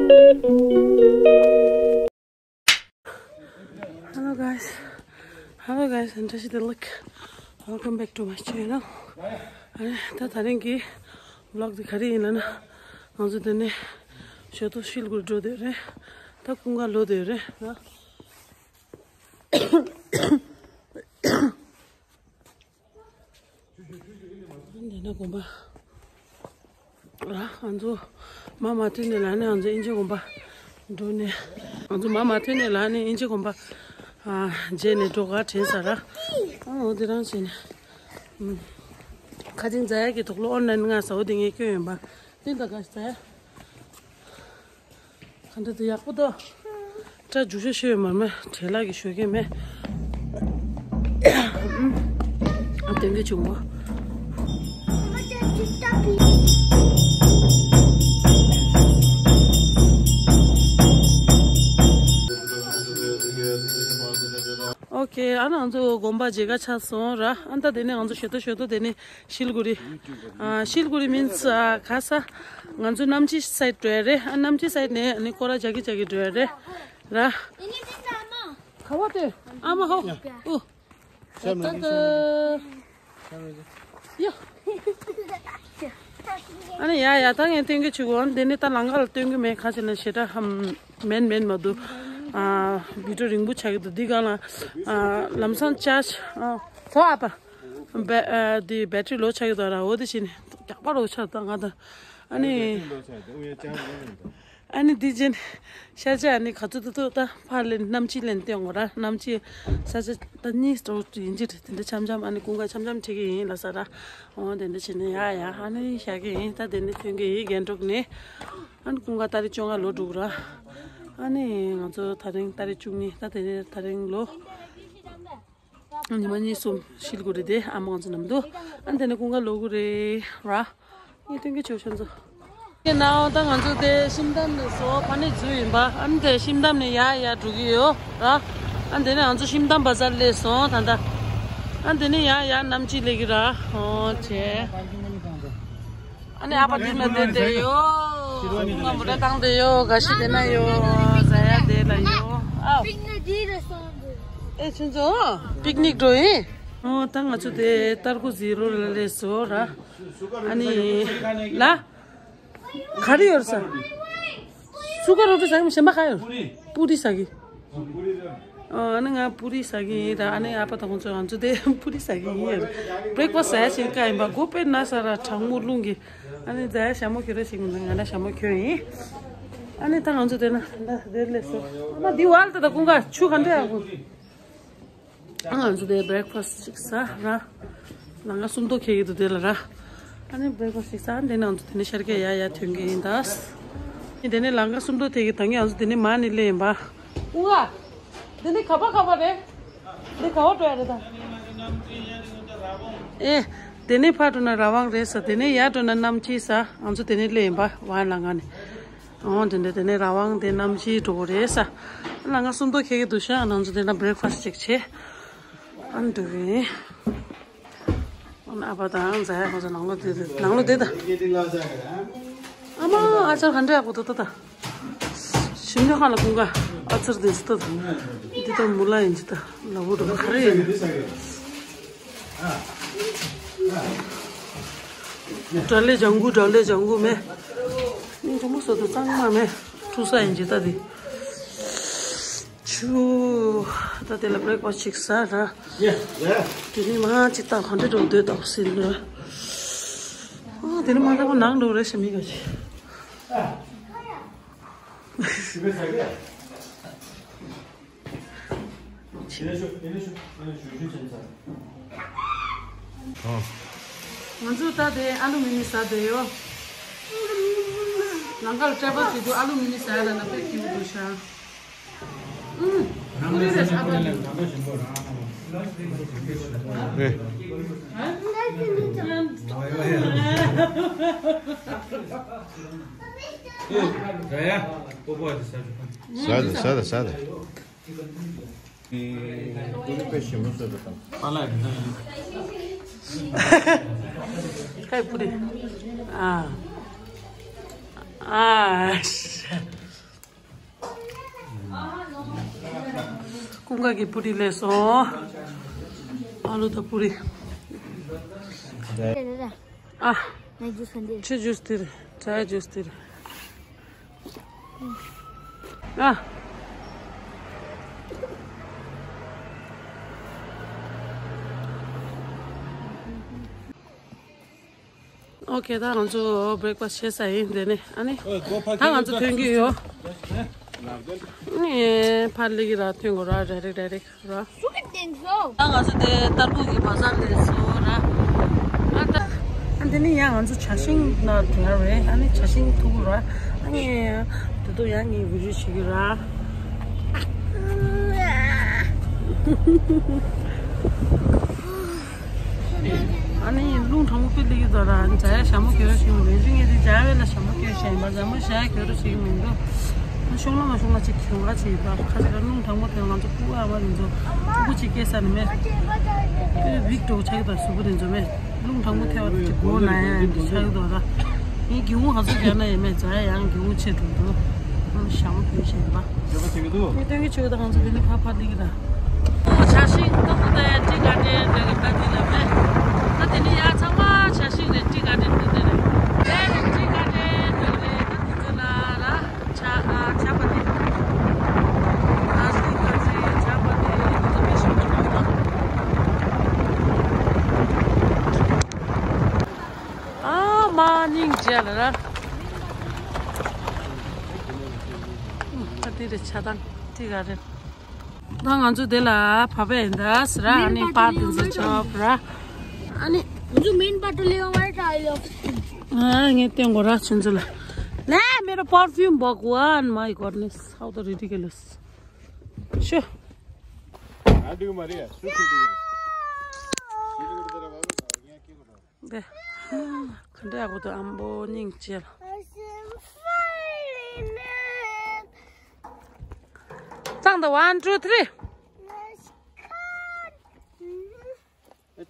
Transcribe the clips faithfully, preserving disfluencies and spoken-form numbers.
Hello guys. Hello guys, and this is the look. Welcome back to my channel. ཨ་ད་དེ་རིང་གི་vlog དེ་ག་རེ་ཡིན་ལབ་ན། ང་ཚོ་དེ་ནས་ཞོ་ཏོ་ཤིལ་གུར་འགྲོ་དེ་རེད། ད་ཀུན་དགའ་ལོ་དེ་རེད་ན། འདི་ན་དགོན་པ། ར་ང་ཚོ་མ་མ་ཐོན་ནས་ལ་ནི་ང་ཚོ་ཨིན་ཇི་དགོན་པ་འགྲོ་ནས། ང་ཚོ་མ་མ་ཐོན་ནས་ལ་ནི་ཨིན་ཇི་དགོན་པ་ཨ་མཇལ་ནས་འགྲོ་ག་དྲན་ས་ར། ཨ་འོ་དེ་རང་བྱས་ནས། ཨུམ། ཁ་ཅིག་ཛ་ཡ་གི་དོག་ལོ་ཨོན་ལན་ང་ཟ་འོ་དེ་ངས་སྐྱོན་ཡོད་པ། དེ་ད་ག་ཛ་ཡ། ག་འདྲ་དེ་ཡག་པོ་འདུག་སྐྲ་འཇུ་ཤོ་ཤོ་ཡོད་མ་མེད་བྲེལ་ལག་གི་ཞོ་གས་མེད། ཨ་དོན་གྱི་བྱུང་བ། ཨོ་ཁེ། ཨ་ནི་ང་ཚོ་དགོན་པ་མཇལ་ཁ་ཆགས་སོང་ར། ཨ་ད་དེ་ནས་ང་ཚོ་ཞོ་ཏོ་ཞོ་ཏོ་དེ་ནས། ཤིལ་གུ་རི། ཨ་ཤིལ་གུ་རི་means ཨ་ག་ས། ང་ཚོ་གནམ་ཕྱི་side འགྲོ་ཡ་རེད། ཨ་གནམ་ཕྱི side ནས་ཨ་ནི་སྐོར་ར་རྒྱག་གི་རྒྱག་གི་འགྲོ་ཡ་རེད། ར། ཁ་བ་དེ། ཨ་མ་ཧོ། ཨུ། ད་ད། ཡ། ཨ་ནི་ཡ་ཡ་ད་ངས་སྟོན་གི་ཆུ་གོ་འདི་ནི་ད་ལང་ཀ་ལ་སྟོན་གི་མེད། ཁ་ཅིག་ན་ཞེ་དྲག་ཧམ་མེན་མེན་མ་འདུག་ཨ་video རིང་པོ་ཆགས་ཀྱི་འདུག་འདི་ག་ལ་ཨ་ལམ་སང་charge ཨ་ཐོ་ཨ་པ། བེ་ཨ་དེ་battery low ཆགས་ཀྱི་འདུག་ར། འོ་དེ་བྱས་ནས་རྒྱག་པ་རོ་ཆགས་འདུག་ང་དང་ཨ་ནི། ཨ་ནི་དེ་བྱས་ནས་ཤར་ཆ་ཨ་ནི་ག་ཚོད་ཏོ་ཏོ་ད་ཕར་ལེན་གནམ་གྱི་ལེན་སྟོན་འོ་ར། གནམ་གྱི་ས་ཆ་ད་གཉིས་སྟོ་ཡིན་གྱི་རེད། དེ་འདྲ་འཆམ་འཆམ་ཨ་ནི་ཀུན་དགའ་འཆམ་འཆམ་ཁྲིད་ཀྱི་ཡིན་ལ་ས་ར། འོ་དེ་འདྲ་བྱས་ནས་ཡ་ཡ་ཨ་ནི་ཤར་གྱི་ཡིན། ད་དེ་ནས་ཐོན་གྱི་ཡིན་རྒན་འབྲོག་ནས། ཨ་ནི་ཀུན་དགའ་ཏ་རིག་བཅོ་ལྔ་ལོ་དྲུག་ར། ཨ་ནི་ང་ཚོ་ད་རིང་ཏ་རིག་བཅུ་གཉིས། ད་དེ་ནས་ད་རིང་ལོ། ཉི་མ་གཉིས་གསུམ་ཤིལ་གུ་རི་དེ་ཨ་མ་ང་ཚོ་ནམ་དུ། ཨ་དེ་ནས་ཀུན་དགའ་ལོ་གུ་རེ་ར། ངས་སྟོན་གྱི་ཆོག་ཤོན་ཚོ། ཡིན་ནའང་ད་ང་ཚོ་དེ་ཤིམ་ཏམ་ནས་སོ་ཕ་ནས་འཛུལ་ཡིན་པ། ཨ་ནི་དེ་ཤིམ་ཏམ་ནས་ཡར་ཡར་འགྲོ་གི་ཡོད་ར། ཨ་དེ་ནས་ང་ཚོ་ཤིམ་ཏམ་བ་ཟར་སླེབས་སོང་ད་ལྟ། ཨ་དེ་ནས་ཡར་ཡར་གནམ་གྱི་སླེབས་ཀྱི་ར། ཨོ་ཆེ། ཨ་ནི་ཨ་ཕ་འདི་ན་བསྡད་བསྡད་ཡོད། ང་མོ་ཊ་བཏང་བསྡད་ཡོད། དགའ་ཤི་དེ་ན་ཡོད། ཟ་ཡ་དེ་ལ་ཡོད། ཨ། པིག་ནིག་འདི་རེད་སོང་འདུག་ཨེ་ཆུན་ཚོ། པིག་ནིག་འགྲོ་ཡིན། ཨོ་ད་ང་ཚོ་དེ་ཏར་ཀོ་ཟི་རོ་ལ་སླེབས་སོང་ར། ཨ་ནི། ལ། ག་རེ་ཡོད་ས། སུ་ཀ་རོ་ཏི་ཟ་གི་མི་གཞན་པ་ག་ཡོད། པུ་རི་ཟ་གི། ཨ་ནི་ང་པུ་རི་ཟ་གི་ཡིན་ར། ཨ་ནི་ཨ་ཕ་དང་ཁོང་ཚོ་ང་ཚོ་དེ་པུ་རི་ཟ་གི་ཡིན། breakfast ཟ་ཡ་ཞིག་ཀ་ཡིན་པ་གོ་པེ་ན་ས་ར་གྲང་མོ་རླུང་གི། ཨ་ནི་ཟ་ཡ་ཞྭ་མོ་ཁྱོད་ར་ཞིག་ང་ན་ཞྭ་མོ་ཁྱོད་ཡིན། ཨ་ནི་ད་ང་ཚོ་དེ་ན་ད་དེར་སླེབས་སོ། ཨ་མ་འདི་བལ་ད་ད་ཀུན་དགའ་ཆུ་ག་འདྲ་ཡག་པོ། ང་ཚོ་དེ་breakfast ཅིག་ཟ་ར། ལང་ཀ་སུམ་མདོ་ཁེལ་གི་འདུག་དེ་ལ་ར། ཨ་ནི་breakfast ཅིག་ཟ་དེ་ནས་ང་ཚོ་དེ་ནས་ཤར་གྱི་ཡ་ཡ་ཐོན་གི་ཡིན་ད། དེ་ནས་ལང་ཀ་སུམ་མདོ་དེ་གི་ད་ངས་ང་ཚོ་དེ་ནས་མ་ནི་ལེ་ཡིན་པ། ཨུ་ཨ། དེ་ནས་ཁ་པ་ཁ་པ་རེད། དེ་ག་བ་འགྲོ་ཡ་རེད་ད། ཨེ། དེ་ནས་ཕར་འགྲོ་ན་ར་ཝང་རེད་ཟ། དེ་ནས་ཡར་འགྲོ་ན་གནམ་སྐྱིད་ཟ། ང་ཚོ་དེ་ནས་ལེ་ཡིན་པ་བ་ལང་ཀ་ནས། ཨོ་དེ་འདྲ་དེ་ནས་ར་ཝང་དེ་གནམ་གྱི་འགྲོ་གི་རེད་ས། ལ་ང་སུམ་མདོ་ཁེལ་གི་འདུག་ཤག་ང་ཚོ་དེ་ན་breakfast ཅིག་བྱས། ཨ་ནི་འདུག་གི། ཨ་ནི་ཨ་ཕ་དང་ཛ་ཡ་ཁོ་ཚོ་ནང་ལོགས་བསྡད་ནང་ལོགས་བསྡད་ད། ཨ་མ་ཨ་ཅག་ག་འདྲ་ཡག་པོ་འདུག་ད་ད། ཞིམ་ཉོ་ཁ་ལ་ཀུན་དགའ་ཨ་ཚར་དེ་ཚོ་ད་ད། འདི་ད་མུ་ལ་ཡིན་ཅི་ད་ལ་བུ་འགྲོ་ག་རེ་ཡིན། དགྲ་ལས་ལྗང་གུ་དགྲ་ལས་ལྗང་གུ་མེ། ཉིན་དྲོ་མོ་སོ་དུ་གཙང་མ་མེ། ཐུག་ས་ཡིན་ཅི་ད་དེ། ཆུ། ད་དེ་ལ་breakfast ཅིག་ཟ་ར། དེ་ནི་མ་ཅི་ད་ག་འདྲ་འགྲོ་འདོད་ད་ཟིན་ར། ཨ་དེ་ནི་མ་ད་ཁོ་ནང་འགྲོ་རེ་ཞིག་མི་ག་ཅི། ང་ཚོ་ད་དེ་ཨ་ལུ་མི་ནི་ཟ་དེ་ཡོ། ནང་ཁར་ཀྲེ་པ་བྱེད་དུས་ཨ་ལུ་མི་ནི་ཟ་ཡ་ལ་ན་དཔེ་སྐྱིད་པོ་འདུག་ཤག་ཨུམ། ཀུ་རེ་རེ་ཨ་ཕ། ཨེ། ཟ་ཡ། ཟ་དང་ཟ་དང་ཟ་དང་། ཀུ་རེ་དཔེ་ཞིམ་པོ་བཟོས་འདུག་དང་། པ་ལགས། ཀའི་པུ་རི། ཨ། ཨ། ཀུན་དགའ་གི་པུ་རི་ལས་སོང་། ཨ་ལུ་དང་པུ་རི། ཨ། ང་ཇུས་ག་འདི་རེད། ཁྱོད་ཇུས་འདི་རེད། ཇ་ཇུས་འདི་རེད། ཨ། ཨོ་ཁེ། ད་ང་ཚོ་བྷི་རེག་ཕ་སི་བྱས་ཚར་ཡིན། དེ་ནས་ཨ་ནི་ད་ང་ཚོ་ཐོན་གྱི་ཡོད། ཨ་ནི་ཕར་སླེབས་ཀྱི་ར། ཐོན་དགོས་ར། ཌའི་རེག་ཌའི་རེག་ར། ད་ང་ཚོ་དེ་ཏར་ཀུ་གི་བ་ཟར་ལ་སླེབས་སོང་ར། ཨ་ད། ཨ་དེ་ནས་ཡང་ང་ཚོ་ཇ་ཤིང་ནང་ཐོན་ཡ་རེད། ཨ་ནི་ཇ་ཤིང་འཐུང་ར། ཨ་ནི་དེ་དུས་ཡང་ངས་བི་ཌིའོ་བྱེད་ཀྱི་ར། ཨ་ནི་རླུང་གྲང་མོ་དཔེ་སླེབས་ཀྱི་འདུག་ར། ཇ་ཡ་ཞྭ་མོ་གྱོན་རོགས་བྱེད་ཀྱི་མི་འདུག་ངས་དེ་ཇ་ཡ་བས་ལ་ཞྭ་མོ་གྱོན་བཞག་ཡིན་པ། ཇ་མོ་ཞྭ་ཡ་གྱོན་རོགས་བྱེད་ཀྱི་མི་འདུག་ཤོང་ལ་མ་ཤོང་ལ་ཅིག་གྱོན་ག་བྱེད་ཡིན་པ། ཁ་ཅིག་ལ་རླུང་གྲང་མོ་དེ་ང་ཚོ་སྤུ་གུ་ཨ་མ་དེ་ཚོ་སྤུ་གུ་གཅིག་སྐྱེས་ས་ནས་མེད། དེ་བིག་འགྲོ་ཆགས་ཀྱི་འདུག་གཟུགས་པོ་དེ་ཚོ་མེད། རླུང་གྲང་མོ་ཐེབས་པ་དེ་ཅིག་མགོ་ན་ཡ་ཡང་འདི་ཆགས་ཀྱི་འདུག་ར། ངས་སྒེའུ་ཁུང་ག་ཚོད་གྱོན་ན་ཡང་མེད། ཇ་ཡ་ཡང་སྒེའུ་ཁུང་ཕྱེ་འགྲོ་འདུག་ཨ་ཞྭ་མོ་གྱོན་བཞག་ཡིན་པ། ངས་སྟོན་གྱི་བྱེད་ཀྱི་འདུག་ང་ཚོ་དེ་ནས་ཕར་ཕར་སླེབས་ཀྱི་ར། ཨོ་ཇ་ཤིང་ཏོག་ཏོག་དེ་ཏྲི་ག་ཏྲེ་འདྲ་གི་ད་དེ་ལ་མེད། ད་དེ་ནས་ཡ་ཚང་མ་ཇ་ཤིང་རེད། ཏྲི་ག་ཏྲེ་འདི་འདྲ་རེད། དེ་ནས་ཏྲི་ག་ཏྲེ་འདྲ་གི་རེད། ད་དེ་ཚོ་ལ་ར་ཇ་ཨ་ཇ་པ་ཏི། ཨ་སུ་ག་ཟི་ཇ་པ་ཏི་དེ་ཚོ་དཔེ་ཞིམ་པོ་འདུག་ཨ་མ་སྙིང་རྗེ་ལ་ར། ཨ་དེ་རེད། ཇ་དང་ཏྲི་ག་རེད། ད་ང་ཚོ་དེ་ལ་བབས་པ་ཡིན་ད་ཟེར་ར། ཨ་ནི་པར་དེ་ཚོ་ཆགས་པ་ར། ཨ་ནི་ང་ཚོ་མེན་པར་དུ་ལེའོ་བར་ད་ཡོ། ཨ་ངས་བསྟན་དགོས་ར་ཁྱོད་ཚོ་ལ། ལེ་མེ་ར་པར་ཕིའུམ་བག་ཝན། My goodness, how the ridiculous. ཤོ། ཨ་འདུག་མ་རེད། སུ་ཁྱོད་འདུག་རེད། དེ། ག་འདྲ་ཡག་པོ་འདུག་ཨམ་པོ་སྙིང་རྗེ་ལ། ཚང་དང་one, two, three.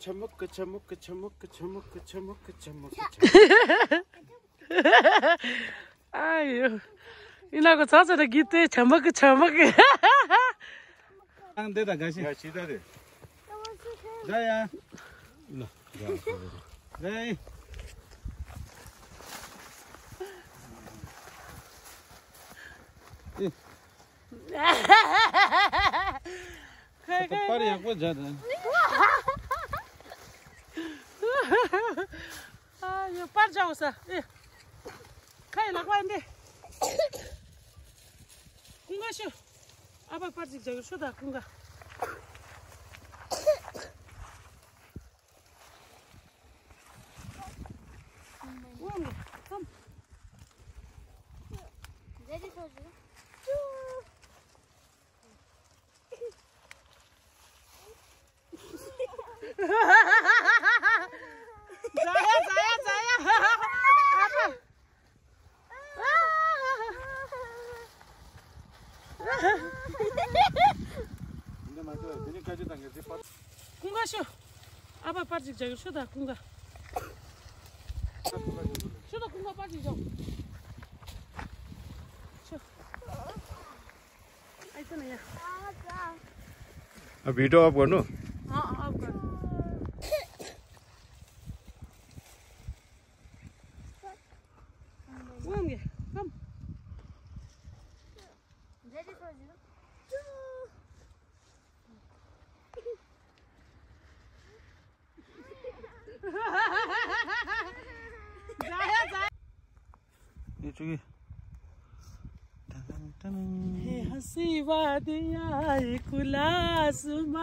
ཆ་མོ་ཀ་ཆ་མོ་ཀ་ཆ་མོ་ཀ་ཆ་མོ་ཀ་ཆ་མོ་ཀ་ཆ་མོ་ཀ་ཆ་མོ་ཀ་ཆ་མོ། ཨ་ཡོ། ཡིན་ན་གོ་ཚ་ཚ་ད་གི་དེ་ཆ་མོ་ཀ་ཆ་མོ་ཀ། ཨང་དེ་ད་ག་ཤི། ཡ་ཤི་ད་དེ། ད་ཡ། ན། ད་ཡ། ཨེ། ཁ་ཁ་པར་ཡག་པོ་བྱ་དང་། ཨ་ཡོ་པར་བྱའོ་ས། ཨེ། ཁ་ཡི་ལག་པ་འདི། ཀུན་དགའ་ཤོ། ཨ་ཕ་པར་ཅིག་བྱ་གི་ཤོ་ད་ཀུན་དགའ། ཨོ་ནི་ཁམ། འདི་འདི་ཤོ་ཞིག་ཛ་ཡ་ཛ་ཡ་ཛ་ཡ། ཨ་ཕ། ཀུན་དགའ་ཤོ། ཨ་ཕ་པར་ཅིག་བྱ་གི་ཤོ་ད་ཀུན་དགའ། ཤོ་ད་ཀུན་དགའ་པར་ཅིག་བྱ། ཤོ། ཨ་བི་ཌིའོ་ཨོཕ་གོ་ནོ། ཨ་ཨ་ཨོཕ་གོ། ཝང་གི་ཀམ། ཛ་ཡ་ཛ་ཡ། ཡེ་ཆུ་གི། ཧེ་ཧ་སི་ཝ་དི་ཡ་ཨི་ཁུ་ལ་སུ་མ་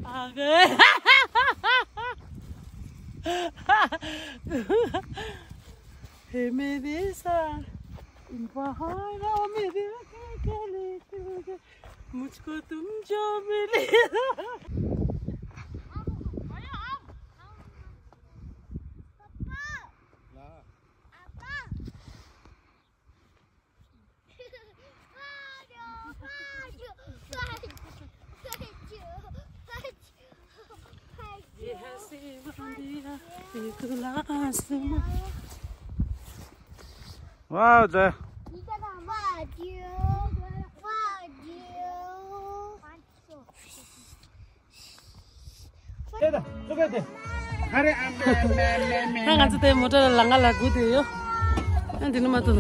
ཨ་གེ། ཧེ་མེ་དི་ས་ཨིན་པ་ཧ་ར་མེ་དི་ཁ་ཁ་ལི་ཁུ་གེ། मुझको तुम जो मिले। Wow, the. ད་ང་ཚོ་དེ་མོ་ཊ་ལ་ལང་ག་ལ་སྒུག་བསྡད་ཡོད། ཨ་འདི་ནི་མ་ཐུབ།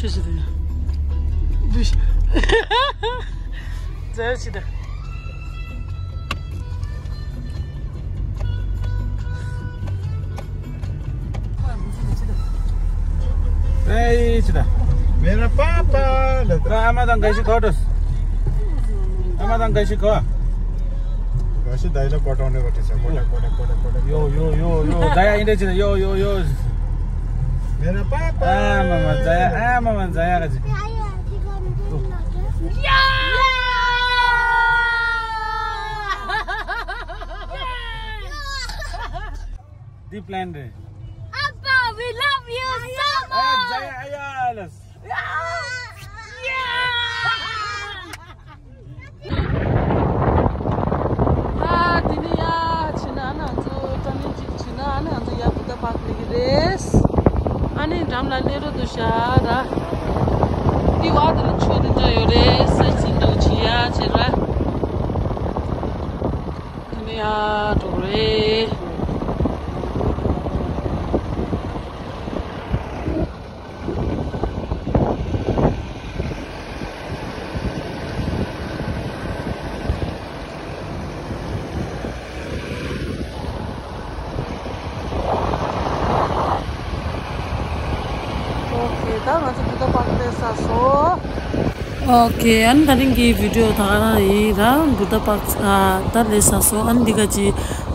ཆུ་ཞིག་དང་། འདུས། རྫས་ཞིག་དང་། ཨེ་ཅི་ད། མེ་ར་པ་པ་ལ། ཨ་མ་དང་དགའ་ཞིག་གོ་ཏོ། ཨ་མ་དང་དགའ་ཞིག་གོ། དགའ་ཞིག་ད་ལ་ཀོ་ཏོ་ནས་བ་ཏི་ས་ཀོ་ཏ་ཀོ་ཏ་ཀོ་ཏ་ཀོ་ཏ། ཡོ་ཡོ་ཡོ་ཡོ། ཛ་ཡ་ཨིན་དྲ་ཅི་ད། ཡོ་ཡོ་ཡོ། མེ་ར་པ་པ། ཨ་མ་མ་ཛ་ཡ། ཨ་མ་མ་ཛ་ཡ་ག་ཅི། འདི་པི་ལེན་རེད། Appa, we love you so much. ཨ་ཛ་ཡ། ཨ་ཡ་ལ། ཨ་དེ་ནས་ཡར་ཕྱིན་ན་ང་ཚོ་ཏྲ་ནི་ཅིག་ཕྱིན་ན་ཨ་ནི་ང་ཚོ་ཡར་བུདྡྷ་པཱརྐ་སླེབས་ཀྱི་རེད། ཨ་ནི་འགྲམ་ལ་སླེབས་རོགས་འདུག་ཤག་ར། དེ་བ་དེ་ལ་ཆུ་དེ་འདྲ་ཡོད་རེད། ས་ཆེན་འདྲ་བོ་ཅིག་ཡར་ཕྱིན་ར། དེ་ནས་ཡར་འགྲོ་རེད། ཨོ་ཁེ། ད་ང་ཚོ་བུདྡྷ་པཱརྐ་སླེབས་ཚར་སོང་། ཨོ་ཁེ། ཨ་ནི་ད་རིང་གི་བི་ཌི་ཡོ་ད་ག་རང་ཡིན་ར། བུདྡྷ་པཱརྐ་ཨ་ད་སླེབས་ཚར་སོང་། ཨ་ནི་འདི་ག་ཅི་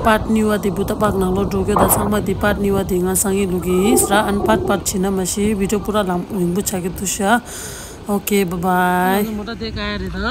པཱརཊ་གཉིས་པ་དེ་བུདྡྷ་པཱརྐ་ནང་ལོགས་འགྲོ་རྒྱུ་ད་ཚང་མ་དེ་པཱརཊ་གཉིས་པ་དེ་ང་སང་ཉིན་བླུག་གི་ཡིན་ར། ཨ་ནི་པཱརཊ་པཱརཊ་བྱེད་ན་མ་ཤེས། བི་ཌི་ཡོ་པུ་ར་ལམ་རིང་པོ་ཆགས་ཀྱི་འདུག་ཤག་ཨོ་ཁེ། བཱའི་བཱའི། ང་ཚོ་མོ་ཊ་དེ་ག་ཡ་རེད་ད།